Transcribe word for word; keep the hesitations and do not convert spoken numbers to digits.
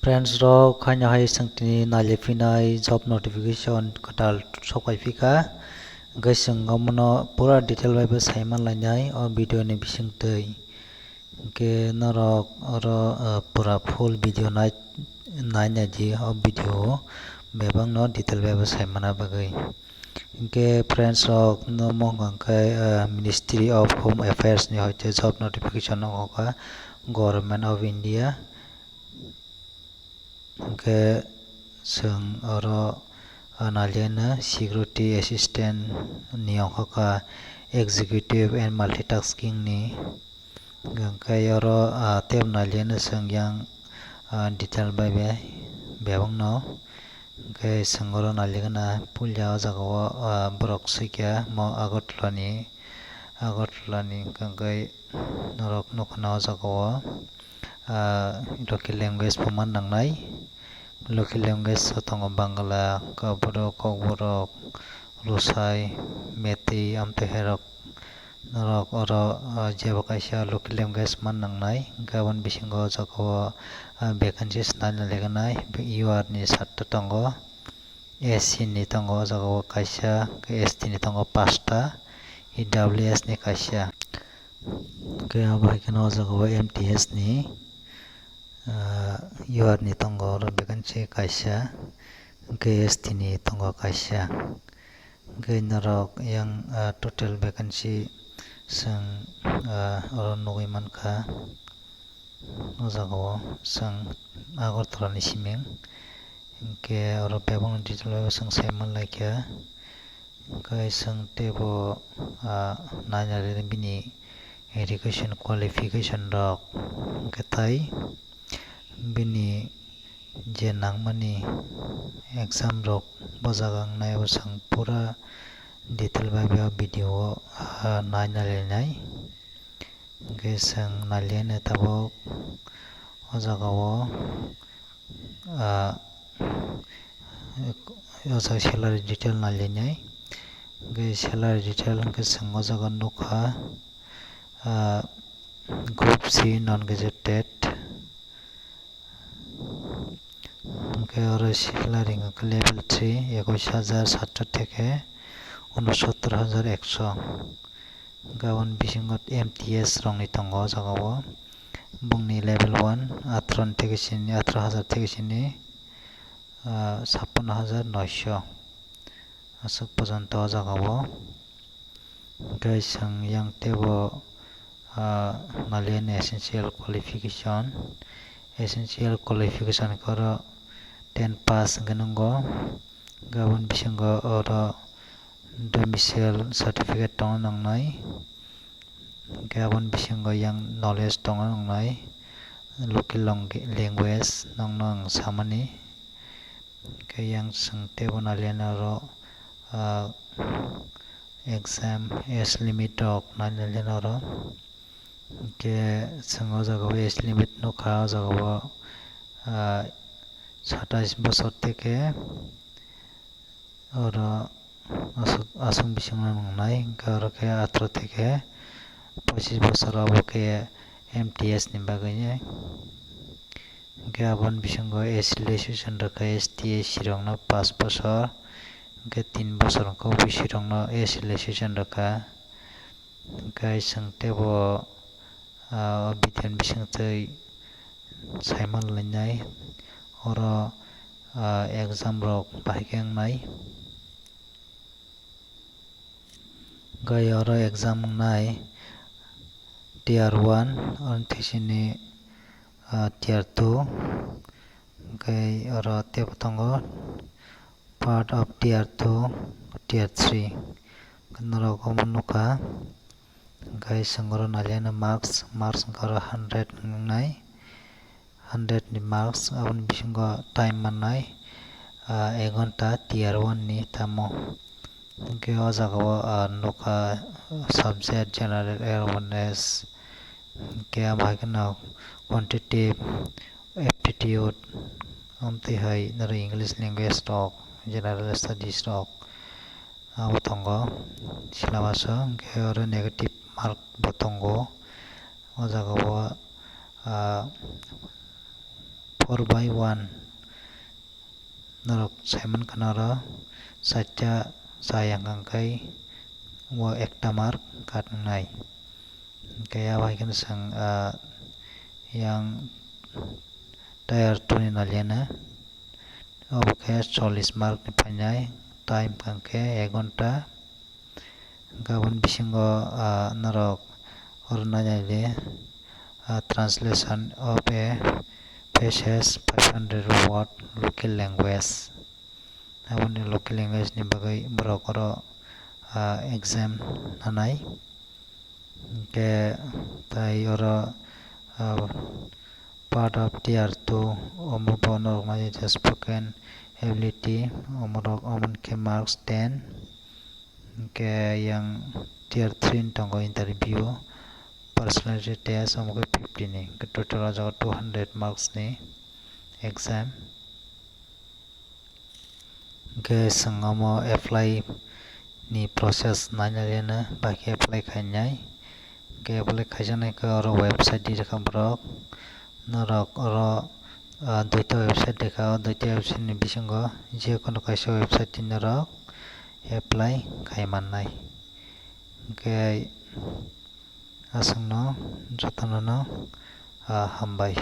Friends rok, haino hai chwng tini nailai phinai job notification kwtal sokai phikha. Hwnkhe chwng omono pura detail bai bo saiman lainai o video ni bisingtwi. Hwnkhe norok oro, ah, pura full video nai, nainai di o video o bebakno detail bai bo saimana bagwi. Hwnkhe friends rok, no mung hwnkhe, ah, Ministry of Home Affairs ni hoite job notification wngkha Government of India. Hwnkhe chwng oro, ah, naileno security assistant ni wngkha kha executive and multitasking ni. Hwnkhe oro, ah, tei naileno chwng yang, ah, detail bai bai bebakno. Hwnkhe chwng oro nailigana puila o jaga o, ah, borok swikha mo Agartala ni, Agartala ni hwnkhe norok nukha na o jaga o, ah, local language bo man nangnai. Local language o tongo Bangla, Kaborok, Kokborok, Lusai, Meitei, amtwi hai rok. Norok oro, ah, jeba kaisa local language man nangnai. Hwnkhe aboni bisingo o jaga o, ah, vacancies naina leganai. U R ni satta tongo, S C ni tongo o jaga o kaisa, hwnkhe S T ni tongo pasta, E W S ni kaisa. Hwnkhe abo hai kheno o jaga o M T S ni, ah, U R ni tongo oro vacancy kaisa, hwnkhe S T ni tongo kaisa. Hwnkhe norok yang, ah, total vacancy chwng, ah, oro nugwi mankha. O jaga o chwng Agartala ni siming. Hwnkhe oro bebakno detail bai bo chwng saiman laikha. Hwnkhe chwng teibo, ah, nainani bini education qualification rok, hwnkhe tai bini je nangmani exam rok bo jaga wngnai, abo chwng pura detail bai bo video o, ah, naina lainai. Hwnkhe chwng nailaiya tabuk o jaga o, ah, o jaga salary detail nailainai. Hwnkhe salary detail hwnkhe chwng o jaga nukha, ah, Group C non gazetted. Hwnkhe oro salary hwnkhe level three, ekush hajar satso theke unosottor hajar ekso. Hwnkhe aboni bisingo M T S rokni tongo o jaga o. Bongni level one, atharoh theke sini, atharoh hajar theke sini, ah, sappanno hajar noisho. Aswk pojonto o jaga o. Hwnkhe chwng yang teibo, ah, nailaiya essential qualification. Essential qualification khe oro ten pass hwnkhe nungo. Hwnkhe aboni bisingo oro domicile certificate tongna nangnai. Hwnkhe aboni bisingo yang knowledge tongna nangnai. Local lang-, language nokno ang samani. Hwnkhe yang chwng teibo nailaiya oro, ah, exam age limit rok nailaiya oro. Hwnkhe chwng o jaga o age limit nukha, o jaga o, ah, satais bosor theke oro aswk, aswk bisingo nangnai, hwnkhe oro khe atharoh theke pochis bosor, abo khe M T S ni bagwi. Hwnkhe aboni bisingo age relaxation rwkha S T S C rokno paanch bosor, hwnkhe tin bosor hwnkhe O B C rokno age relaxation rwkha. Hwnkhe chwng teibo, ah, o video ni bisingtwi saiman lainai. Oro, ah, exam rok bahai khe wngnai. Hwnkhe oro exam wngnai tier one, oro thesini, ah, tier two. Hwnkhe oro teibo tongo part of tier two, tier three. Norok omo nukha. Hwnkhe chwng oro nailaiya marks, marks wngkha oro hundred wngnai. Hundred ni marks, aboni bisingo time mannai, ah, ek ghonta tier one ni tamo. Hwnkhe o jaga o, ah, nukha subject general awareness, hwnkhe abo hai kheno quantitative aptitude, amtwi hai norok English language rok, general studies rok. Abo tongo syllabus o, hwnkhe oro negative mark bo tongo. O jaga o, ah, four by one. Norok saimankha noro chaita cha yang kangkhai o ekta mark kat wngnai. Hwnkhe abo hai kheno chwng, ah, yang tier two ni naliya na. Obo khe chollish mark ni phainai, time kangkhe ek ghonta. Hwnkhe aboni bisingo, ah, norok oro nainai le, ah, translation of a passage five hundred word local language. Aboni local language ni bagwi borok oro, ah, exam nanai. Hwnkhe tai oro, ah, part of tier two omo bo norok nainai spoken ability, omorok omo khe marks ten. Hwnkhe yang tier three ni tongo interview, personality test, omo khe fifty ni, hwnkhe total o jaga two hundred marks ni exam. Hwnkhe chwng omo apply ni process naina rina, bai khe apply khainai. Hwnkhe apply khaijaknai khe oro website di rwkha borok. Norok oro, ah, duita website rwkha, o duita website ni bisingo je kono kaisa website di norok apply khai mannai. Hwnkhe aswkno jotono no, ah, hambai.